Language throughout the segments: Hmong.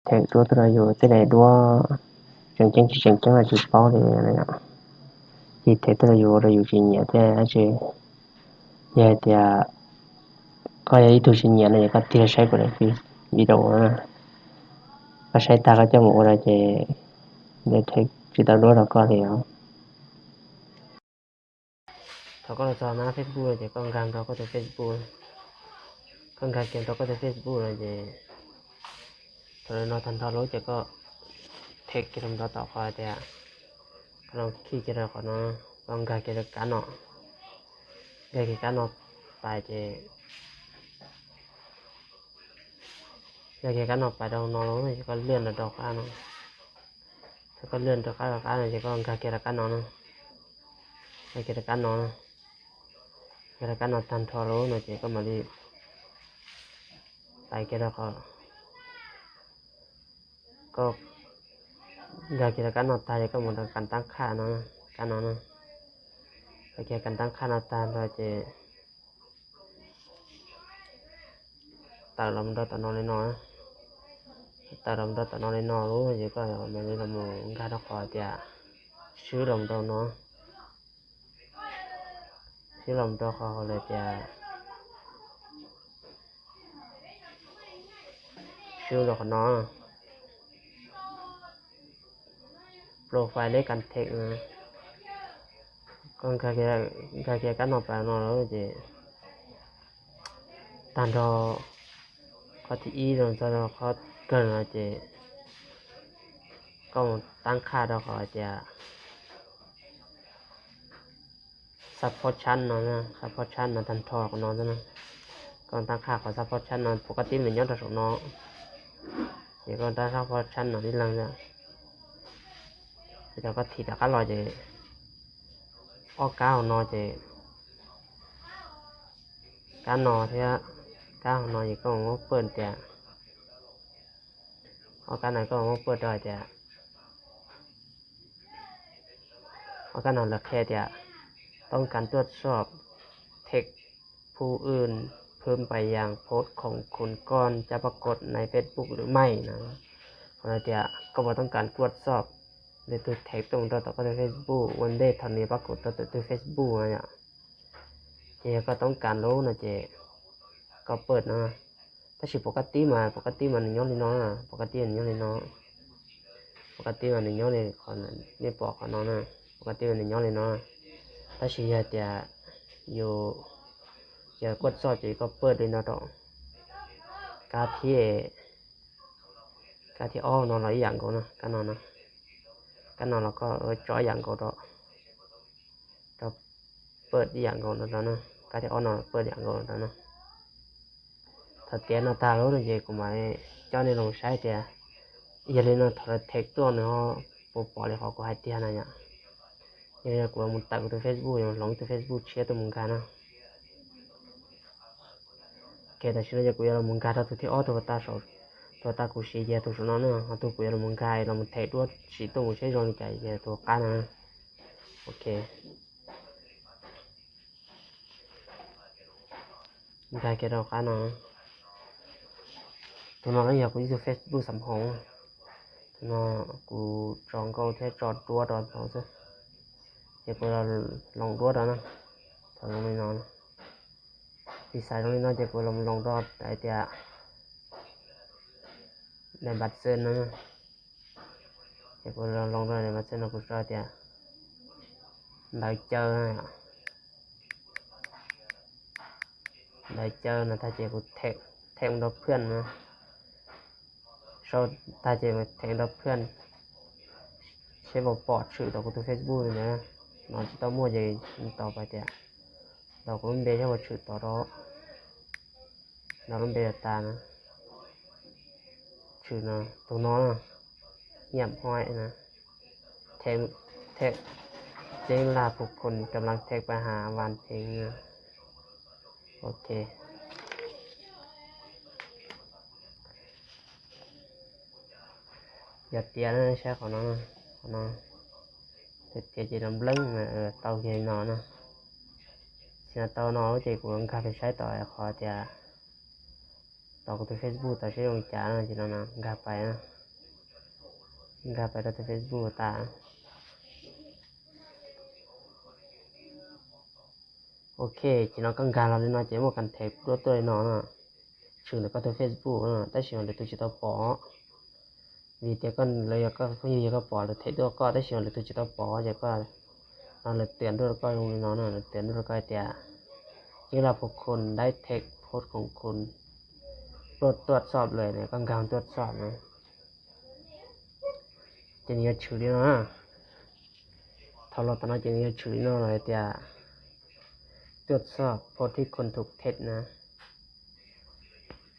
them duab tuaj rau yus tej daim duab tseem ceeb tsis tseem ceeb los tsis paub li. Ces them tuaj rau yus ua rau yus tsis nyiam thiab dab tsi. Yog hais tias koj yog ib tug tsis nyiam no ces koj tig los saib kuv daim video na, koj saib tag koj coj mus ua rau ces them tsis tau duab rau koj li os. Thaum koj los txog na Facebook no ces koj nkag rau koj tus Facebook, koj nkag kiag rau koj tus Facebook no ces thaum no tag nrho lub ces koj them kiag rau tom qhov tias, koj los khij kiag rau qhov no, koj nkag kiag rau kab no, nkag kiag kab no pais ces, nkag kiag kab no pais rau no lawm ces koj liaj rau rau qab no. Thaum koj liaj rau qab rau qab no ces koj nkag kiag rau kab no na, nkag kiag rau kab no, nkag rau kab no tag nrho lawm no ces koj mam li pais kiag rau qhov, koj nkag kiag rau kab no tag ces koj mus rau kas tab khaj no, kab no na, pais kiag kas tab khaj no tag nrho ces tawm los rau tom no li no, tawm los rau tom no li no lawm ces koj mam li los nkag rau qhov tias, swb los rau no, swb los rau qhov hais tias, swb rau qhov no, profile lej kas them, koj nkag kiag kab no pais no lawm ces tag nrho qhov thib ib los txog rau qhov kawg no ces koj mus tab khaj rau qhov tias, xab phob tshab no, xab phob tshab no tag nrho qhov no, koj tab khaj qhov xab phob tshab no pom koj tib me nyob rau saum no, ces koj tab xab phob tshab no ib leeg na, ces koj thim rov qab los ces ob kab hauv no ces, kab no thiab kab hauv no ces koj mus muab pawj tias, ob kab no koj mus muab pawj rau hais tias, ob kab no lawv qhia tias ต้องการตรวจสอบ เท็กซ์ผู้อื่นเพิ่มไปยังโพสต์ของคุณก่อนจะปรากฏในเฟซบุ๊กหรือไม่ no. Qhov no tias koj puas toob kas kuaj txoj, lwm tus them tuaj mus rau tom koj tus Facebook ua ntej thaum nws pab kuv rau tus Facebook no yom. Ces yog koj toob kas lub no ces koj pawj no. Tab sis pom koj tib mas, pom koj tib mas nws nyob li no, pom koj tib nws nyob li no, pom koj tib mas nws nyob li qhov, nej pom qhov no na, pom koj tib mas nws nyob li no. Tab sis yog tias yus, yog kuaj txoj ces koj pawj li no rau. Kab thib, kab thib ob no los ib yam nkaus na, kab no, kab no los koj tso ib yam nkaus rau, rau pawj ib yam nkaus no rau na, kab thib ob no pawj ib yam nkaus rau na. Thaum tiav no tag lawm no ces kuv mam coj nej los saib tias yog li no thaum lawv them tuaj nws ho puas pom li qhov kuv hais tiag na yom. Yog li kuv los mus tawm kuv tus Facebook, yuav hloov tus Facebook tshiab tuaj mus nkag no. Ces tam sim no ces kuv yuav los mus nkag rau tus thib ob, tus uas tag kuv siv ces tus saum no na, ho tus kuv yuav los mus nkag los mus them duab sim tuaj mus seb zoo li cas ces tus qab no. Ok, nkag kiag rau qab no. Tus no yog kuv ib tug Facebook xam hoov, tus no kuv tso nkauj thiab tso duab rau hauv xwb, ces kuv los loos duab rau na. Thaum zoo li no, piv xam zoo li no ces kuv los loos rau hais tias daim npav txwv no, ces kuv los loos rau daim npav txwv no kuv tso tias ntawv caw, ntawv caw no tag ces kuv them mus rau phwaj no, sau tag ces them rau phwaj, seb puas pom tshwm tom kuv tus Facebook ntawd. No tsis tau muaj ces tau pais tias, tos kuv lub npe seb puas tshwm tom rau, no lub npe tas na, tshwm no, tus no, Nyiam Huaib na, them, them, เจ๊งล่าผู้คนกำลังแท็กไปหาหวานเพลง Ok. Yog tiav no saib qhov no, qhov no, tiav ces los npleeb mas tau kiag no na. Tsis no tau no ces kuv nkag pais saib tom qhov tias, tom kuv tus Facebook tau seb zoo li cas no ces no nkag pais na. Nkag pais rau tus Facebook tas. Ok, ces no koj nkag los li no ces muaj contact duab tuaj li no na. Tshwm ntawm koj tus Facebook na, tab sis mas lwm tus tsis tau pom. Vim tias koj, lawv yog koj phooj ywg, yog koj pom lawv them duab koj, tab sis mas lwm tus tsis tau pom ces koj, no lawv tias duab rau koj zoo li no na, lawv tias duab rau koj hais tias 请让ผู้คุณได้แท็กโพสต์ของคุณ โปรดตรวจสอบเลย na, koj nkag ตรวจสอบ na. Ces nws yuav tshwm li no. Thaum los tom no ces nws yuav tshwm li no lawm hais tias ตรวจสอบโพสต์ที่คุณถูกแท็ก นะ.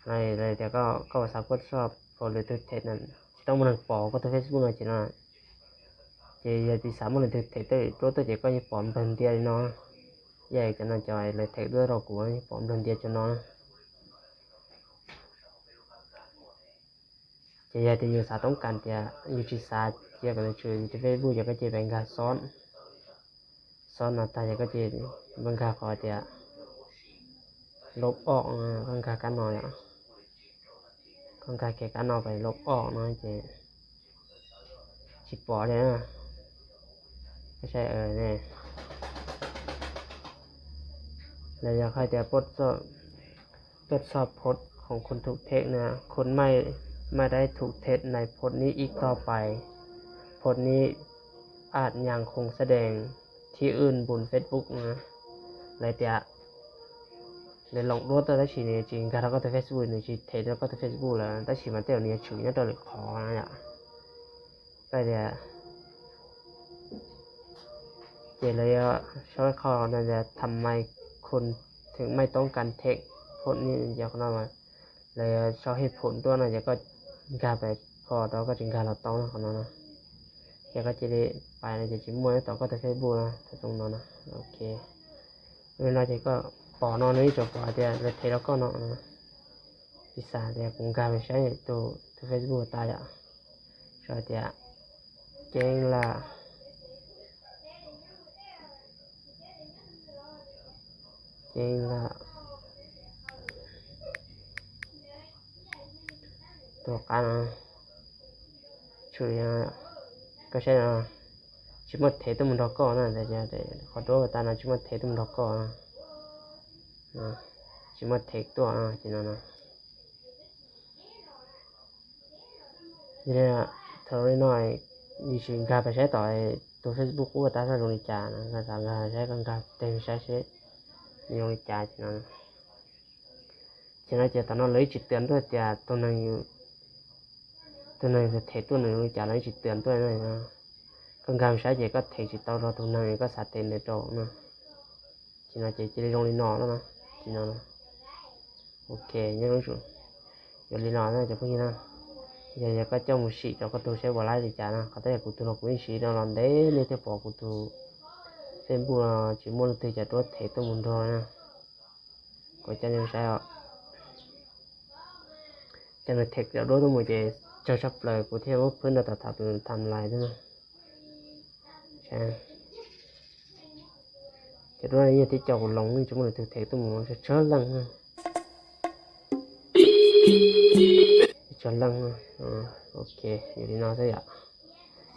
Tias koj, koj xav ตรวจสอบ โพสต์ lwm tus them na, tsis tau muaj neeg pom koj tus Facebook no ces no. Ces yog tsis xav muaj lwm tus them duab tuaj ces koj yeej pom nplawg ntias li no. Yog cov no cov lawv them duab rau kuv yeej pom nplawg ntias cov no. Ces yog tias yus xav toob kas tias yus tsis xav cia kom nws tshwm yus tus Facebook ces koj cia li nkag xov, xov no tag ces koj cia li nkag qhov tias ลบออก no, koj nkag kab no yom. Koj nkag kiag kab no pais ลบออก no ces tsis pom li na. Koj saib ne, lawv yog hais tias ตรวจสอบโพสต์ของคุณถูกแท็ก นะ คุณไม่ได้ถูกแท็กในโพสต์นี้อีกต่อไป โพสต์นี้อาจยังคงแสดงที่อื่นบนเฟซบุ๊ก นะ. Lawv tias lawv loom duab tuaj tab sis nws tsis nkag rau koj tus Facebook, nws tsis them rau koj tus Facebook lawm tab sis mas tej zaum nws yuav tshwm nyob rau lwm qhov na yom. Koj tias, ces lawv yuav sau ib qho no tias ทำไมคุณถึงไม่ต้องการแท็ก โพสต์นี้ no, lawv yuav sau hej phum tuaj no ces koj nkag pais pho rau, koj tsis nkag los tau no, qhov no no. Ces koj cia li pais no ces tsis muaj nyob tom koj tus Facebook no, thaum no no. Ok, li no ces koj pom no nws yeej tsuas pom hais tias lawv them rau koj no. Piv xam tias kuv nkag mus saib tus, tus Facebook tas yom, sau tias แจ้งล่า แจ้งล่า tus qab no, tshwm, koj saib no, tsis muaj them tuaj mus nrog koj na, qhov duab tas no tsis muaj them tuaj mus nrog koj, tsis muaj them tuaj ces no no. Thaum li no, yus sim nkag pais saib tom tus Facebook qub tas zoo li cas no, nkag saib, koj nkag tes saib seb nws zoo li cas ces no. Ces no ces tom no lawv yeej tsis tias ntuj tias tus neeg, tus neeg them tuaj nws zoo li cas lawv yeej tsis tias ntuj no. Koj nkag saib ces koj them tsis tau rau tus neeg koj xav them ntawd rau no. Ces no ces cia li zoo li no na, ces no. Ok, nyob zoo, yog li no cov phooj ywg na, yog, yog koj coj mus sim rau koj tus saib puas laib li cas na, qhov tseeb yog kuv tus no kuv yeej siv no los ntev nej thiaj pom kuv tus Facebook no tsis muaj leej twg cov duab them tuaj mus nrog na. Kuv coj nej saib os, cov nws them cov duab tuaj mus ces tsawg tshaj plaws kuv thiaj muab phwb nrog tom tham, tham lais xwb na. Cov duab no yog tib co kuv loos tsis muaj leej twg them tuaj mus tsawg tsawg leej na. Tsawg leej. Ok, yog li no xwb yom.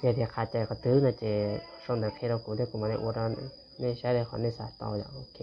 Yog tias qhia cai qhov twg no ces sau ntawv qhia rau kuv thiab kuv mam li ua rau nej saib li qhov nej xav tau yom. Ok.